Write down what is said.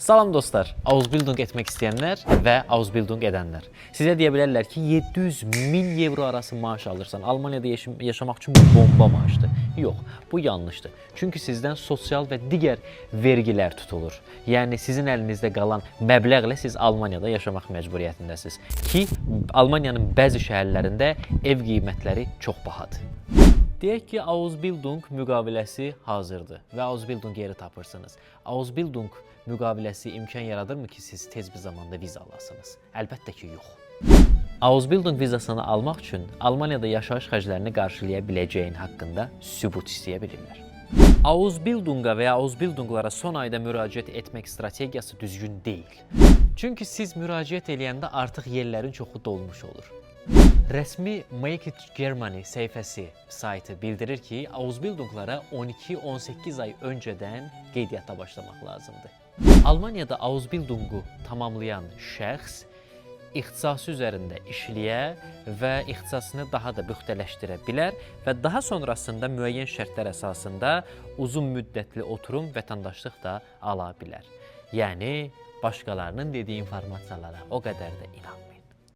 Salam dostlar, Ausbildung etmək istəyənlər və Ausbildung edənlər. Sizə deyə bilərlər ki, 700 min evro arası maaş alırsan, Almaniyada yaşamaq üçün bu bomba maaşdır. Yox, bu yanlışdır. Çünki sizdən sosial və digər vergilər tutulur. Yəni sizin əlinizdə qalan məbləğlə siz Almaniyada yaşamaq məcburiyyətindəsiniz ki, Almaniyanın bəzi şəhərlərində ev qiymətləri çox bahadır. Deyək ki, Ausbildung müqaviləsi hazırdır və Ausbildung yeri tapırsınız. Ausbildung müqaviləsi imkan yaradırmı ki, siz tez bir zamanda viza alasınız? Əlbəttə ki, yox. Ausbildung vizasını almaq üçün Almaniyada yaşayış xərclərini qarşılaya biləcəyin haqqında sübut istəyə bilirlər. Ausbildunga və ya Ausbildunglara son ayda müraciət etmək strategiyası düzgün deyil. Çünki siz müraciət eləyəndə artıq yerlərin çoxu dolmuş olur. Rəsmi Make It Germany səhifəsi saytı bildirir ki, Ausbildunglara 12-18 ay öncədən qeydiyyata başlamaq lazımdır. Almaniyada Ausbildungu tamamlayan şəxs ixtisası üzərində işləyə və ixtisasını daha da püxtələşdirə bilər və daha sonrasında müəyyən şərtlər əsasında uzun müddətli oturum vətəndaşlıq da ala bilər. Yəni başqalarının dediyi informasiyalara o qədər də inanmayın.